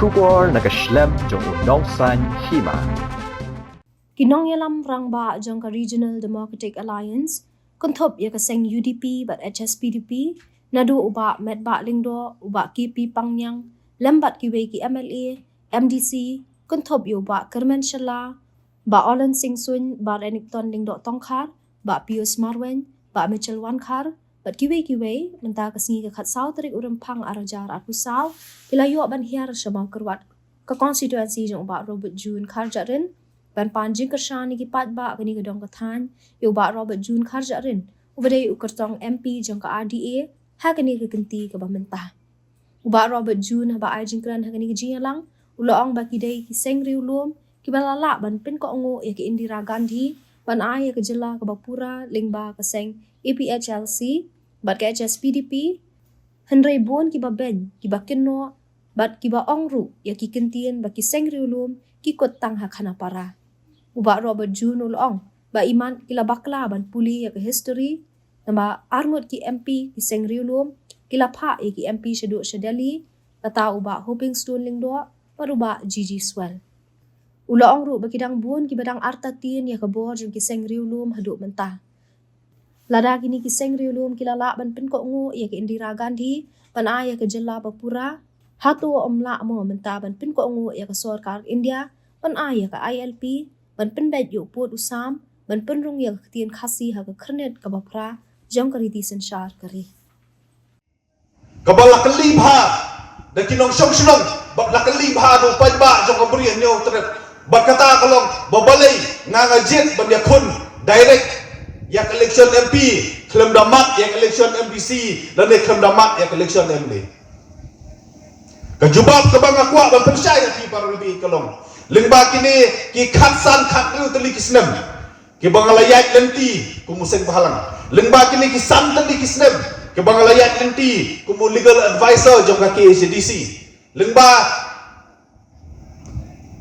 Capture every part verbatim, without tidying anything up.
Khubor na ka shlem jong u nongsan hima. Ki nongïalam rangbah jong ka Regional Democratic Alliance kynthup ïa ka seng U D P bad H S P D P, naduh u Bah Metbah Lyngdoh, u Bah K P Pangniang, lem bad kiwei ki M L A, M D C, kynthup ïa u Bah Kyrmen Shylla, Bah Orland Singh Suin, Bah Renikton Lyngdoh Tongkhar, Bah Pius Marwein, Bah Mitchell Wankhar, bad kiwei kiwei, mynta ka sngi ka khatsaw tarik u Rymphang arhajar arphew saw, ki la ïoh ban hiar sha Mawkyrwat, ka constituency jong u Bah Robert June Kharjahrin, ban pan jingkyrshan ïa ki paidbah kane ka dong ka thaiñ, ïa u Bah Robert June Kharjahrin, uba dei u kyrtong M P jong ka R D A, ha kane ka kynti kaba mynta. U Bah Robert June haba ai jingkren ha kane ka jingïalang, u la ong ba ki dei ki seng riewlum, kiba la lah ban pynkohnguh ïa ka Indira Gandhi, ban ai ïa ka jylla kaba pura lyngba ka seng A P H L C, bad ka H S P D P, hynrei bun kiba beiñ, kiba kynnoh, bad kiba ong ruh ïa ki kyntien ba ki seng riewlum, ki kut tang ha khanapara. U Bah Robert June u la ong, ba imat ki la bakla ban pule ïa ka history, namar arngut ki M P ki seng riewlum, ki la phah ïa ki M P shaduh sha Delhi, kata u Bah Hoping Stone Lyngdoh, bad u Bah G G Swell. U la ong ruh ba ki dang bun kiba dang artatien ïa ka bor jong ki seng riewlum haduh mynta. Lada kine ki seng riewlum ki la lah ban pynkohnguh ïa ka Indira Gandhi, ban ai ïa ka jylla ba pura, hato ym lah mo mynta ban pynkohnguh ïa ka sorkar India, ban ai ïa ka I L P, ban pynbeit ïa u pud u sam, ban pynrung ïa ka ktien Khasi ha ka khyrnit kaba phra, jong ka riti synshar ka ri. Kaba la kylli bha da ki nongshong shnong, bad la kylli bha da u paidbah jong ka Bri Hynñiewtrep. Bad kata ka long ba balei nga nga jied ban ïakhun direct ïa ka election M P, khlem da mad ïa ka election M D C, lane khlem da mad ïa ka election M L A. Ka jubab kaba nga kwah ban pynshai ïa phi para ri ka long, lyngba kine ki khatsan khathynriew tylli ki snem, kiba nga la ïaid lynti kum u seng bhalang. Lyngba kine ki san tylli ki snem, kiba nga la ïaid lynti kum u legal advisor jong ka K H A D C. Lyngba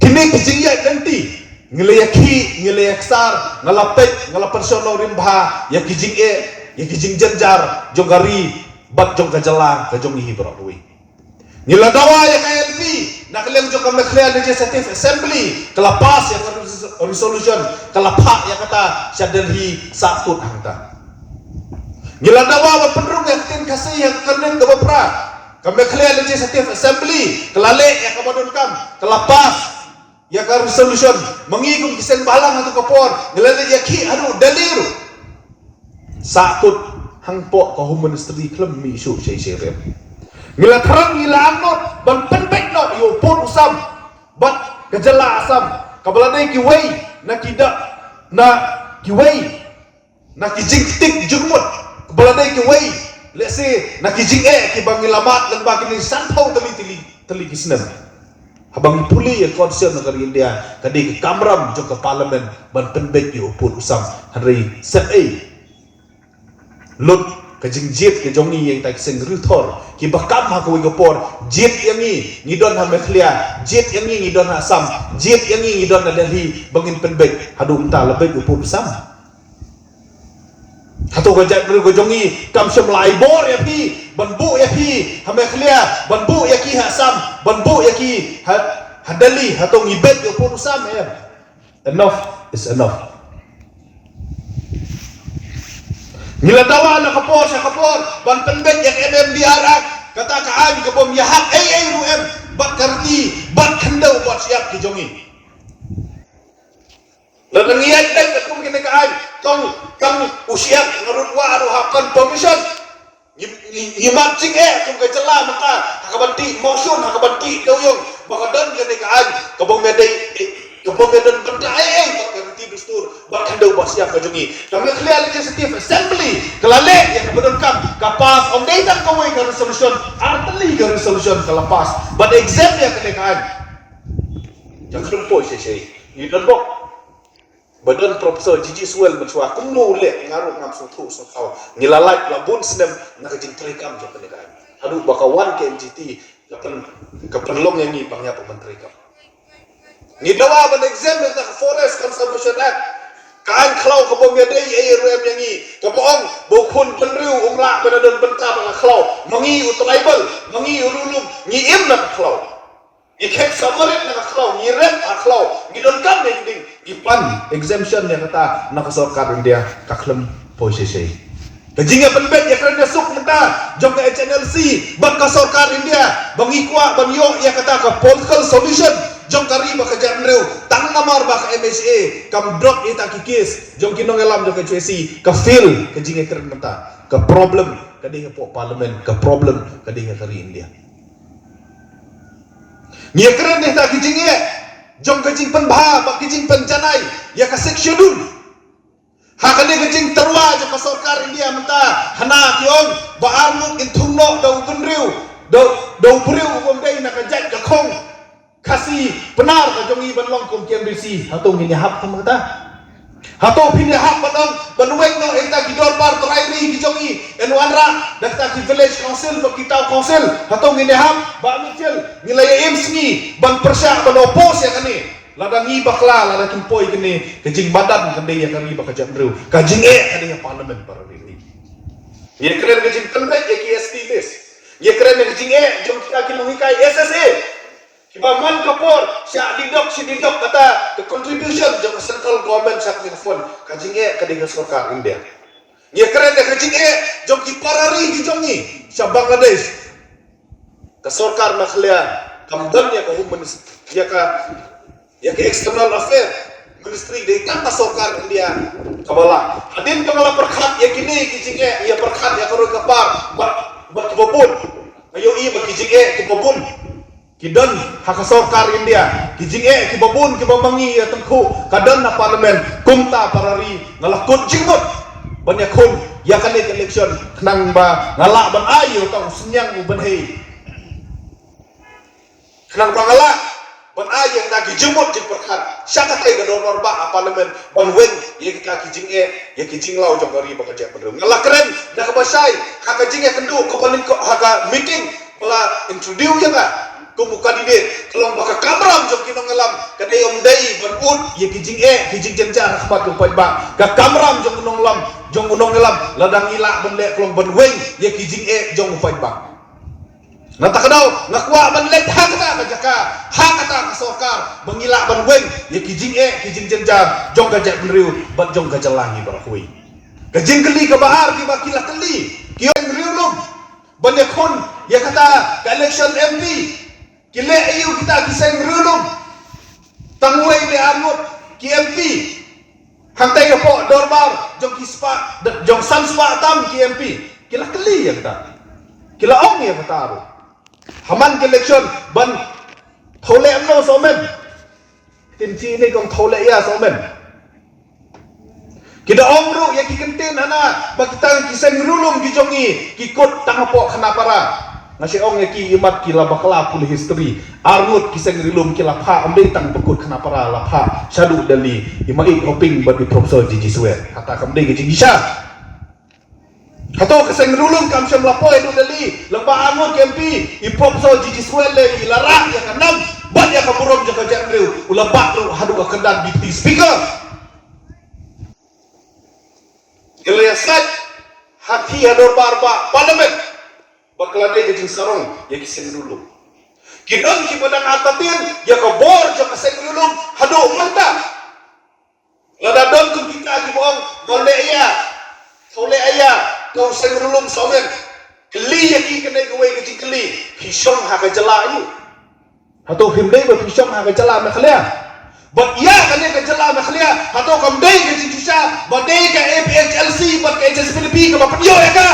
kine ki jingïaid lynti, ngi la ïakhih, ngi la ïaksar, nga la peit, nga la pynshong nongrim bha ïa ki jingeh, ïa ki jingjynjar jong ka ri bad jong ka jylla ka jong ngi hi baroh kawei. Ngi la dawa ïa ka I L P na ka liang jong ka Meghalaya Legislative Assembly, ka la pass ïa ka res-, resolution, ka la phah ïa kata sha Delhi, sahkut hangta. Ngi la dawa ba pynrung ïa ka ktien Khasi ha ka khyrnit kaba phra, ka Meghalaya Legislative Assembly ka la leh ïa kaba donkam, ka la pass ïa ka resolution. Ma ngi kum ki seng bhalang ha tu ka por, ngi la leit ïakhih haduh Delhi ruh. Sahkut hangpoh ka Home Ministry khlem mih shuh shei shei rem. Ngi la thrang, ngi la angnud ban pynbeit noh ïa u pud u sam bad ka jylla Assam, kaba la dei kiwei na ki da, na kiwei na ki jingktik jingmut, kaba la dei kiwei, lehse na ki jingeh kiba ngi la mad lyngba kine sanphew tylli tylli tylli ki snem. Haba ngi pule ïa ka Constitution na ka ri India, ka dei ka kamram jong ka Parliament ban pynbeit ïa u pud u sam. Hynrei sep ei lut ka jingjied ka jong ngi ïa kita ki seng riewthor kiba kam ha kawei ka por. Jied ïa ngi, ngi don ha Meghalaya, jied ïa ngi, ngi don ha Assam, jied ïa ngi, ngi don ha Delhi, ba ngin pynbeit. Haduh mynta la beit u pud u sam. Hato ka jaitbynriew ka jong ngi kam shym la ai bor ïa phi ban buh ïa phi ha Meghalaya, ban buh ïa ki ha Assam, ban buh ïa ki ha, ha Delhi? Hato ngi beit ïa u pud u sam, em? Enough is enough. Ngi la dawa na ka por sha ka por ban pynbeit ïa ka M M D R Act, kata ka aiñ kaba ym ïahap ei ei ruh, em, bad ka riti, bad khyndew bad shyiap ki jong ngi. Lada ngi ïaid beit katkum kane ka aiñ, tang, tang u shyiap nga ruh, wa ruh ha confirmation. Ngi, ngi, ngi mad jingeh kum ka jylla mynta ha kaban tih mawshun, ha kaban tih dewïong, ba ka don kane ka aiñ kaba ym ïadei, kaba ym ïadon bynta ei ei bad ka riti dustur bad khyndew bad shyiap ka jong ngi. Ka Meghalaya Legislative Assembly ka la leh ïa kaba donkam, ka pass. Ym dei tang kawei ka resolution, ar tylli ka resolution ka la pass ban exempt ïa kane ka aiñ. Jang khlem poi shei shei. Ngi don bok ba don Professor G G Swell mynshuwa, kumno u leh, nga ruh ngam sngewthuh sngewthaw. Ngi la lait la bun snem na ka jingtreikam jong kane ka aiñ, haduh ba ka wan ka N G T ka pyn, ka pynlong ïa ngi ba ngi hap ban treikam. Ngi dawa ban exempt ïa ka Forest Conservation Act, ka aiñ khlaw kaba ym ïadei ei ei ruh, em, ïa ngi, kaba ong ba u khun bynriew um lah ban don bynta bad ka khlaw. Ma ngi u tribal, ma ngi u riewlum, ngi im na ka khlaw. Ngi khet submarine na ka khlaw, ngi rep ha khlaw, ngi donkam ïa ki ding, ngi pan exemption ïa kata na ka sorkar India, ka khlem poi shisha. Ka jingïapynbeit ïakren ïasuk mynta jong ka H N L C bad ka sorkar India ba ngi kwah ban ïoh ïa kata ka political solution jong ka ri bad ka jaitbynriew, tang namar ba ka M H A kam drop ïa kita ki case jong ki nongïalam jong ka H Y C, ka fail ka jingïakren mynta. Ka problem ka dei hapoh parliament, ka problem ka dei ha ka ri India. Ngi ïakren ïa kita ki jingeh jong ka jingpynbha bad ki jingpynjanai ïa ka Sixth Schedule. Ha kane ka jingtyrwa jong ka sorkar India mynta, hana ki ong ba arngut ngin thung noh da u bynriew, da, da u briew u bym dei na ka jait ka khong Khasi Pnar ka jong ngi ban long kum ki M D C. Hato ngin ïahap kum kata? Hato phin ïahap ban ong ban weng noh ïa kita ki dorbar trai ri ki jong ngi, yn wanrah da kita ki village council bad ki town council? Hato ngin ïahap? Bah Mitchell, ngi la ïa im sngi ban pyrshah ban oppose ïa kane. Lada ngi bakla, lada kin poi kane, ka jingmadan ka dei ïa ka ri bad ka jaitbynriew. Ka jingeh ka dei ïa parliament para ri. Ngi ïakren ka jingpynbeit ïa ki S T list. Ngi ïakren ka jingeh jong kita ki nonghikai S S A kiba man ka por shah didok shah didok kata ka contribution jong ka central government sha kane ka fund. Ka jingeh ka dei ka sorkar India. Ngi ïakren ka jingeh jong ki para ri ki jong ngi sha Bangladesh. Ka sorkar Meghalaya kam don ïa ka Home Ministry, ïa ka, ïa ka External Affair Ministry, dei tang ka sorkar India kaba lah. Hadien ba nga la pyrkhat ïa kine ki jingeh, ïa pyrkhat ïa ka roi ka par bad, bad kiba bun. Nga ïohi ba ki jingeh kiba bun ki don ha ka sorkar India, ki jingeh kiba bun kiba ma ngi ïa tyngkhuh ka don ha parliament. Kumta para ri, nga la kut jingmut ban ïakhun ïa kane ka election khnang ba nga lah ban ai ïa uta u synñiang u bynhei, khnang ba nga lah ban ai ïa kita ki jingmut jingpyrkhat sha katei ka dorbar bah ha parliament ban weng ïa kita ki jingeh, ïa ki jinglaw jong ka ri bad ka jaitbynriew. Nga la kren da kaba shai ha ka jingïakynduh kaba nyngkong ha ka meeting ba la introduce ïa nga kum u candidate, ka long ba ka kamram jong ki nongïalam ka dei ym dei ban ud ïa ki jingeh ki jingjynjar ha khmat u paidbah. Ka kamram jong u nonglam, jong u nongïalam, lada ngi lah ban leh, ka long ban weng ïa ki jingeh jong u paidbah. Nangta ka daw nga kwah ban leit ha kata ka jaka, ha kata ka sorkar ba ngi lah ban weng ïa ki jingeh ki jingjynjar jong ka jaitbynriew bad jong ka jylla ngi baroh kawei. Ka jingkylli kaba ar kiba ki la kylli, ki ong riewlum ban ïakhun ïa kata ka election M P. Ki leh aïu kita ki seng riewlum? Tang wei ne arngut ki M P hangtai hapoh dorbar jong ki spah, jong san spah tam ki M P. Ki la kylli ïa kata, ki la ong ïa kata ruh. Ha man ka election ban thaw leh mano sawmen? Tin chi ne kong thaw leh ïa sawmen? Ki da ong ruh ïa ki kyntien hana ba kita ki seng riewlum ki jong ngi ki kut tang hapoh Khanapara. Nga shu ong ïa ki, imat ki la bakla pule history. Arngut ki seng riewlum ki la phah, ym dei tang ba kut Khanapara, la phah shaduh Delhi. I Maieit Hoping bad i Professor G G Swer. Kata kam dei ka jingshisha. Hato ka seng riewlum kam shym la poi haduh Delhi lyngba arngut ki M P? I Professor G G Swer lei i la rah ïa ka nam bad ïa ka burom jong ka jaitbynriew, u la bat ruh haduh ka kyrdan Deputy Speaker. Ngi la ïasaid ha phi ha dorbar bah Parliament ba ka la dei ka jingsarong ïa ki seng riewlum. Ki don kiba dang artatien ïa ka bor jong ka seng riewlum haduh mynta. Lada don kum kita kiba ong, "Thaw leh ïa, thaw leh ïa, thaw seng riewlum sawmen." Kylli ïa ki kane kawei ka jingkylli, phi shong ha ka jylla aïu? Hato phim dei ba phi shong ha ka jylla Meghalaya? Bad ïa kane ka jylla Meghalaya, hato kam dei ka jingshisha ba dei ka A P H L C bad ka H S P D P kaba pynïoh ïa ka?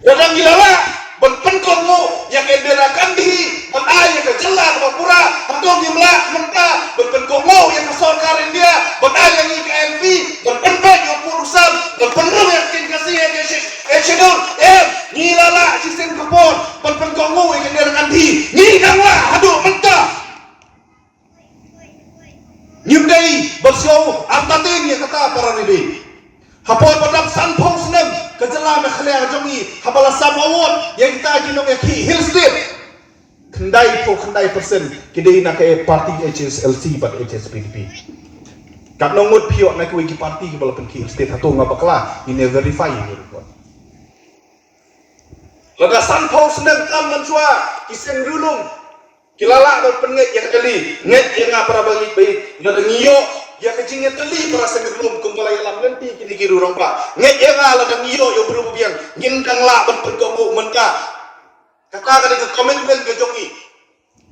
Lada ngi la lah ban pynkohnguh ïa ka Indira Gandhi ban ai ïa ka jylla kaba pura, hato ngim lah mynta ban pynkohnguh ïa ka sorkar India ban ai ïa ngi ka M P ban pynbeit ïa u pud u sam, ban pynrung ïa ka ktien Khasi ha ka Schedule? Em, ngi la lah shisien ka por ban pynkohnguh ïa ka Indira Gandhi. Ngi dang lah haduh mynta. Ngim dei ban sngewthuh artatien ïa kata para ri. Hapoh ba dap sanphew snem ka jylla Meghalaya ka jong ngi, haba la sam award ïa kita ki nongïakhih Hill State, khyndaiphew khyndai percent ki dei na ka party H S L C bad H S P D P. Katno ngut phi ïoh na kiwei ki party kiba la pynkhih Hill State? Hato nga bakla? Ngin ïa verify ïa ki report. Lada sanphew snem tam mynshuwa ki seng riewlum ki la lah ban pynngeit ïa ka Delhi. Ngeit ïa nga para bangeit baieit, lada ngi ïoh ïa ka jingïatylli para seng riewlum kumba la ïalam lynti kine ki rangbah, ngeit ïa nga lada ngi ïoh ïa u briew ba biang, ngin dang lah ban pynkohnguh mynta. Kata ka dei ka commitment ka jong ngi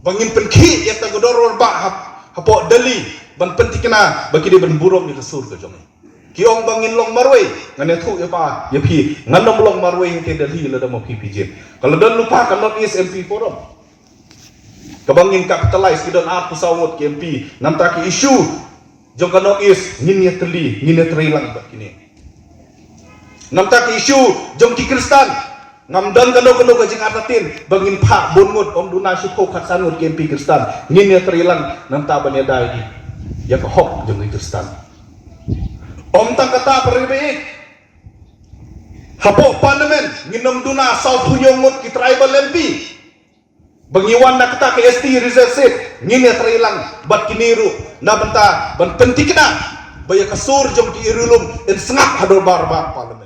ba ngin pynkhih ïa ka dorbar bah hap, hapoh Delhi ban pynthikna ba ki dei ban burom ïa ka sur ka jong ngi. Ki ong ba ngin long marwei, ngan ïathuh ïa pha ïa phi, ngan ym long marwei hangtei Delhi lada ma phi phi jied. Ka la don lypa ka North East M P Forum kaba ngin capitalize, ki don arphew saw ngut ki M P. Namta ki issue jong ka North East ngin ïatylli, ngin ïatreilang bad kine. Namta ki issue jong ki Khristan, ngam don kano kano ka jingartatien ba ngin phah bun ngut, ym duna shiphew khatsan ngut ki M P Khristan, ngin ïatreilang namta ban ïada ïa ka hok jong ki Khristan. Ym tang kata, para bangeit, hapoh Parliament ngin ym duna sawphew hynñiew ngut ki tribal M P ba ngi wan na kata ka S T reserve seat, ngin ïatreilang bad kine ruh na bynta ban pynthikna ba ïa ka sur jong ki riewlum in sngap ha dorbar bah Parliament.